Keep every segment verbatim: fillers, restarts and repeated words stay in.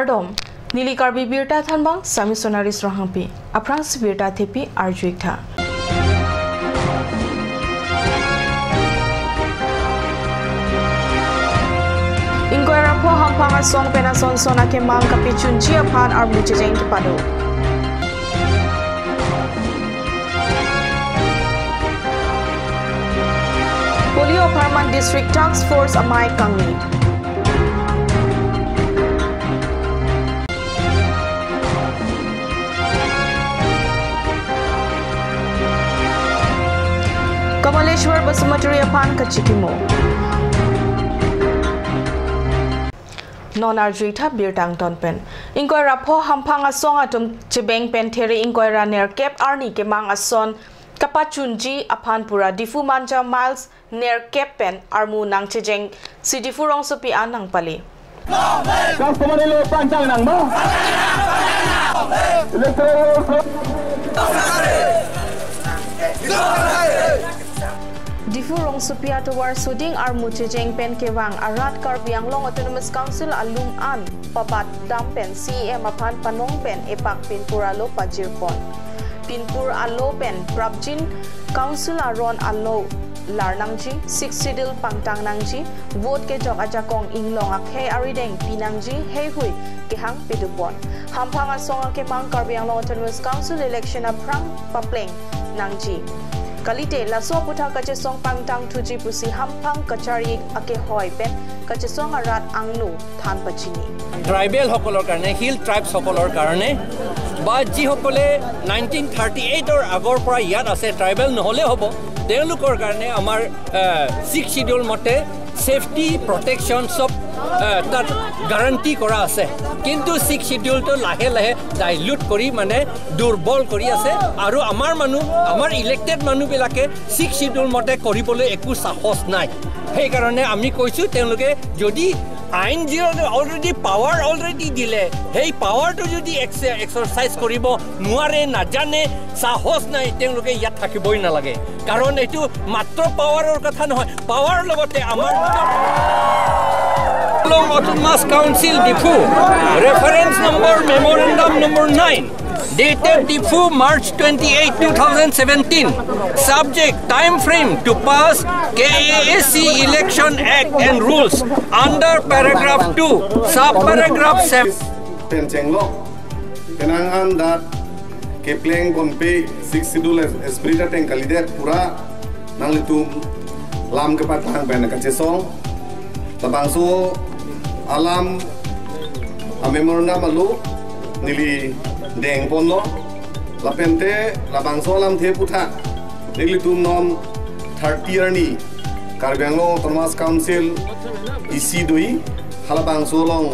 Kardom, neli Karbi Birta Thanbang, Sami Sonaris Ronghangpi. Aphrangsi birta thepi arju-ik tha. Ingkoi ra pho hamphang asong pen ason son akemang kapachunji aphan armu checheng kepado. Polio apharman District Task Force amei kangni. Kamaleshwar Basumatary aphan kachikimo. Non arju-ik tha birta angton pen. Ingkoi ra pho hamphang asong atum chebeng pen there ingkoi ra nerkep arni kemang ason kapachunji aphan pura Diphu Manja Miles nerkep pen armu nangchechengsi Diphu rongsopi an nangpale. Customary law pangtang nangma? Electoral law. Diphu rongsopi atovar suding armu checheng pen kevang arat Karbi Anglong Autonomous Council alum an pabat dam pen C E M aphan panong pen epak pinpur alo pajirpon. Pinpur alo pen prapjin council aron alo lar nangji, Sixth Schedule pangtang nangji, vote kejok ajakong inglong akhei arideng pinangji, heihui kehang pedupon. Hamphang asong akemang Karbi Anglong Autonomous Council election aphrang papleng nangji. Kalite laso aputhak kachesong pangtang thuji pusi hamphang kachari akehoi pen kachesong arat angno than pachini. ট্ৰাইবেলসকলৰ কাৰণে, হিল ট্ৰাইবছসকলৰ কাৰণে বা যিসকলে nineteen thirty এইটৰ আগৰ পৰা ইয়াত আছে, ট্ৰাইবেল নহ'লে হ'ব, তেওঁলোকৰ কাৰণে আমাৰ ছিক্স শ্বিডিউল মতে ছেফটি প্ৰটেকশ্যন চব আহ, তাত গেৰাণ্টি কৰা আছে। কিন্তু ছিক্স শ্বিডিউলটো লাহে লাহে ডাইলিউট কৰি, মানে, দুৰ্বল কৰি আছে। আৰু আমাৰ মানুহ, আমাৰ ইলেক্টেড মানুহবিলাকে ছিক্স শ্বিডিউল মতে কৰিবলৈ একো সাহস নাই। সেইকাৰণে আমি কৈছোঁ, তেওঁলোকে যদি আইন যি অলৰেডি পাৱাৰ অলৰেডি দিলে, সেই পাৱাৰটো যদি এক্সে-, এক্সাৰচাইজ কৰিব নোৱাৰে, নাজানে, সাহস নাই, তেওঁলোকে ইয়াত থাকিবই নালাগে। কাৰণ এইটো মাত্ৰ পাৱাৰৰ কথা নহয়, পাৱাৰ লগতে আমাৰ নিজৰ Anglong Autonomous Council Diphu, reference number memorandum number nine, dated Diphu, March twenty-eight, two thousand seventeen. Subject: time frame to pass K A A C Election Act and rules under paragraph two, sub paragraph seven. Pen chenglo, penang an dak kepleng ponpe Sixth Schedule es-, esprit ateng kalidet pura nanglitum lam kepatang pen kachesong. Labangso alam a memorandum alo neli dengponlo. Lapente labangso alamthe aputhak nelitum non thirty arni Karbi Anglong Autonomous Council isi do-i, halabangso along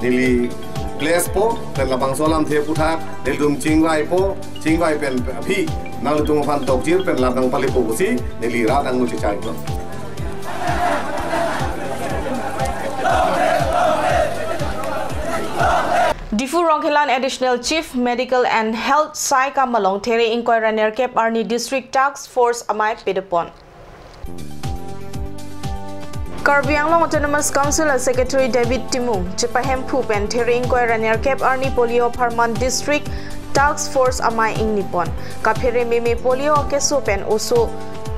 neli blesspo, pen labangso alamthe aputhak nelitum chingvaipo, chingvai pen aphi nanglitum aphan tokjir pen lam nangpalepo pusi neli rat angno chechaipo. Diphu Rongkhelan Additional Chief Medical and Health Saikam along there ingkoi ra nerkep arni District Task Force amei pedupon. Karbi Anglong Autonomous Council a Secretary David Timung chepahemphu pen there ingkoi ra nerkep arni polio apharman District Task Force amei ingnipon. Kaphere meme polio akeso pen oso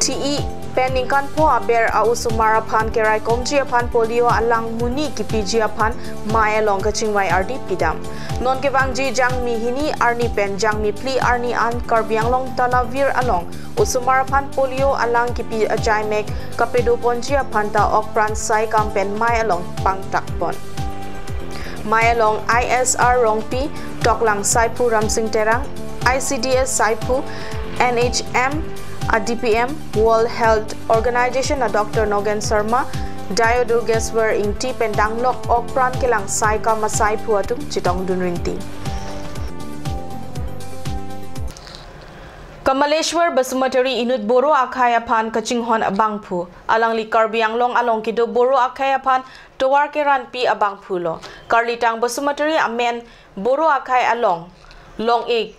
thi-i pen ningkan pho aber a osomar aphan keraikomji aphan polio alang muni kipiji aphan mei along kachingvai ardi pidam. Non kevangji Jangmi hini arni pen Jangmi phli arni an Karbi Anglong Talavir along osomar aphan polio alang kipi ajaimek kapedoponji aphan ta okpran saikam pen mei along pangtakpon. Mei along I S R Rongpi, Toklang Saiphu Ramsing Terang, I C D S Saiphu, N H M a D P M, World Health Organization a Doctor Nogen Sharma, Dio Durgeswar Ingti pen danglok okpran kelang saikam a saiphu atum chetongdun rinti. Kamaleshwar Basumatary inut Boro akhei aphan kachinghon abangphu. Alangli Karbi Anglong along kedo Boro akhei aphan tovar keranpi abangphulo. Karlitang Basumatary amen Boro akhei along long-ik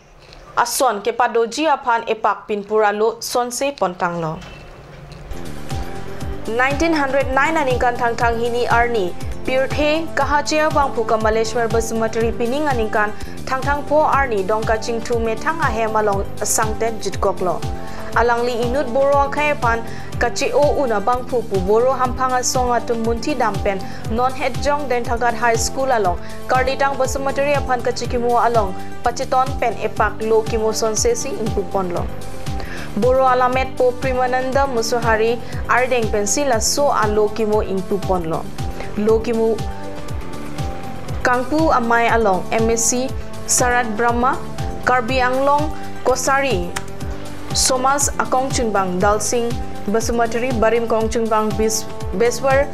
ason kepadoji aphan epak pinpur alo sonse pontanglo. Nineteen hundred nine aningkan Thangthang hini arni, pirthe kahache abangphu Kamaleshwar Basumatary pining aningkan Thangthang pho arni Dongkachingthu methang ahem along asangtet jitkoklo. Alangli inut Boro akhei aphan kache-o un abangphu pu Boro hamphang asong atum munthi dam pen non Hetjong Denthagat High School along Karlitang Basumatary aphan kachikimo along pachiton pen epak lo kimo sonse si ingpuponlo. Boro alammet po Premananda Musuhari arideng pensi laso alo kimo ingpuponlo. Lo kimo kangpu amei along M A C Sarat Brahma, Karbi Anglong Kosari Somaj akongchungbang Dalsing Basumatary, barim kongchungbang Bis-, Beswar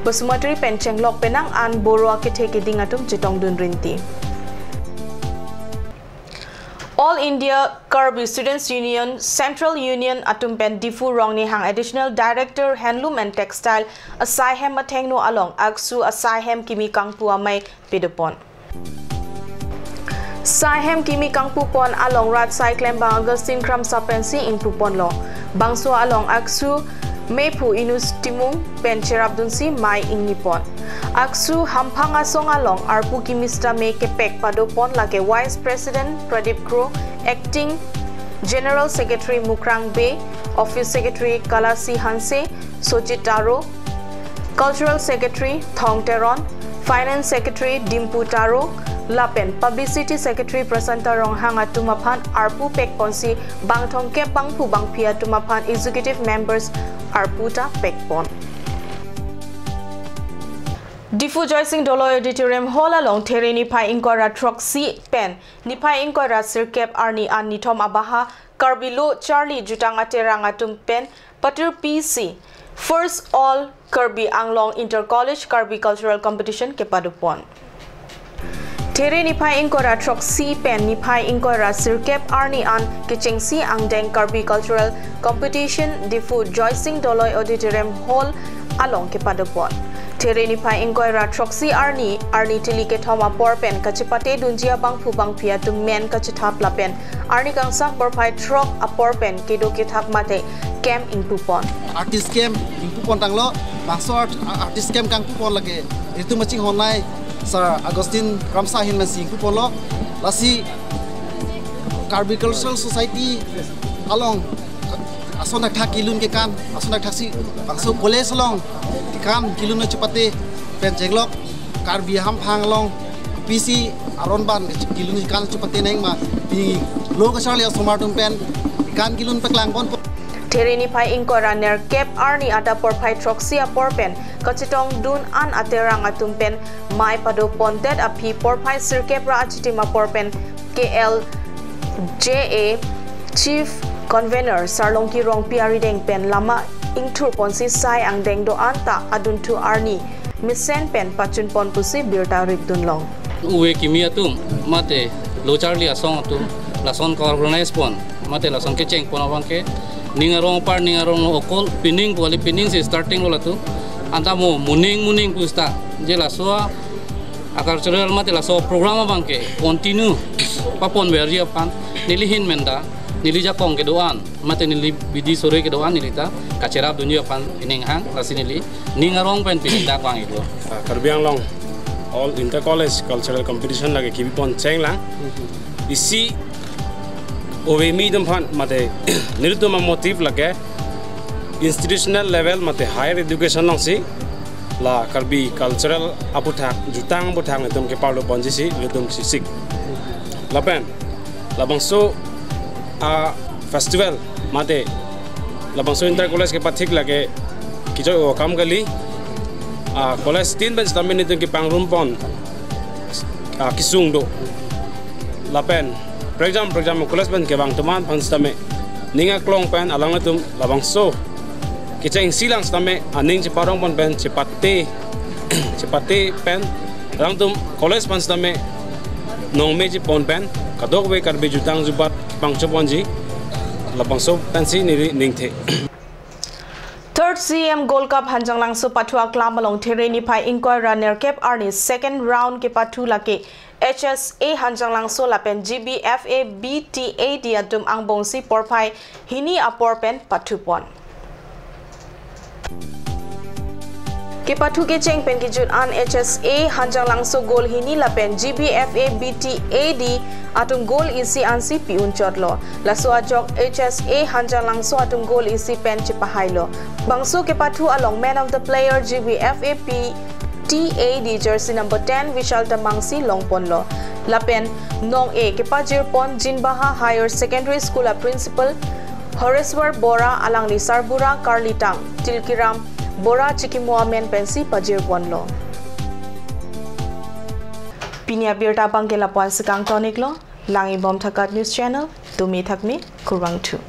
Basumatary pen chenglok penang an Boro akethe keding atum chetongdun rinti. All India Karbi Students Union, Central Union atum pen Diphu Rongnihang Additional Director Handloom and Textile asaihem athengno along AKSU asaihem kimi kangpu amei pedopon. Saihem kimi kangpupon along rat sai klembang Augustine Kramsa pensi ingpuponlo. Bangso along AKSU mephu Inus Timung pen cherapdunsi mei ingnipon. AKSU hamphang asong along arpu kimi sitame kepek padopon lake Vice President Pradip Kro, Acting General Secretary Mukrang Bey, Office Secretary Kalasi Hanse, Sojit Taro, Cultural Secretary Thong Teron, Finance Secretary Dimpu Taro, lapen Publicity Secretary Prasanta Ronghang atum aphan arpu pekponsi bangthong kep bangphu bangphi atum aphan Executive Members arpu ta pekpon. Diphu Joysing Doloi Auditorium Hall along There niphai ingkoi ra throksi pen niphai ingkoi ra sirkep arni an nithom abaha Karbi Lo Charli Jutang Aterang atum pen patir pisi First All Karbi Anglong Inter College Karbi Cultural Competition kepadopon. There niphai ingkoi ra throksi pen niphai ingkoi ra sirkep arni an kechengsi angdeng Karbi Cultural Competition Diphu Joysing Doloi Auditorium Hall along kepadopon. There niphai ingkoi ra throksi arni, arni tili kethom apor pen kachepate dunji abangphu bangphi atum men kachethap lapen arni kangsam porphai throk apor pen kedo kethak mate camp ingpupon. Artist camp ingpupon tanglo, bangso art-, artist camp kangpupon lake ilitum kachinghon nai Sir Augustine Kramsa ahin pensi ingpuponlo, lasi Karbi Cultural Society along ason thakthak kelun kekan, ason thakthak si bangso college along kekan kelun chepate pen chenglok Karbi hamphang along pisi aron ban kelun kekan chepate neng ma pi lo kacharli asomar atum pen kekan kelun paklangponpo. There niphai ingkoi ra nerkep arni adap porphai throksi apor pen kachetongdun an Aterang atum pen mei padopondet aphi porphai sirkep ra achitim apor pen K L J A Chief Convener Sarlongki Rongpi arideng pen lama ingthurponsi sai angdeng do-an ta adunthu arni mesen pen pachunpon pusi birta ripdunlong. Uve kimi atum mate lo charli asong atum lason ka-organize pon mate lason kechengpon abangke ning arong apar ning arong okol pining pu kali, pining si starting lo latum. Anta mo moning moning pu seta je laso a-cultural mate laso program abangke continue paponverji aphan neli ahin menta neli jakong kedo-an mate neli bidi sore kedo-an neli ta kacherapdunji aphan pining hang, lasi neli ning arong pen pining dak vang iklo. Ah, Karbi Anglong All Inter College Cultural Competition lake kebipon chenglang. Isi ove mi atum aphan mate nelitum amotive lake institutional level mate higher education alongsi la Karbi cultural aputhak, jutang aputhak nelitum keparlo ponji si nelitum sisik. Lapen labangso a-festival mate labangso inter college kepathik lake kechoi-o akam kali. A-college tin pen sitame nelitum kepangrumpon akesung do. Lapen program program college pen kevang atum aphan sitame ning aklong pen alanglitum labangso kechengsi lang sitame aning cheparongpon pen chepate chepate pen alangtum college aphan sitame nongmeji pon pen kadokave Karbi jutang jubat pangchoponji labangso pensi neli ningthe. Third C M Gold Cup Hanjanglangso pathu aklam along There niphai ingkoi ra nerkep arni second round kepathu lake H S A Hanjanglangso lapen G B F A B T A D atum angbongsi porphai hini apor pen pathupon. Kepathu kecheng pen kejut an H S A Hanjanglangso goal hini lapen G B F A B T A D atum goal isi ansi pi-un chotlo. Laso ajok H S A Hanjanglangso atum goal isi pen chepahailo. Bangso kepathu along man of the player G B F A P T A D jersey number ten Vishal Tamangsi longponlo. Lapen nong-e kepajirpon Jinbaha Higher Secondary School a principal Horeswar Bora alangli sarbura karlitang Tilkiram Bora chikimo amen pensi pajirponlo. Pini abirta abang ke lapu-an si kangtoniklo. Langi bom thakat news channel, tumi thakmi, kurvangthu.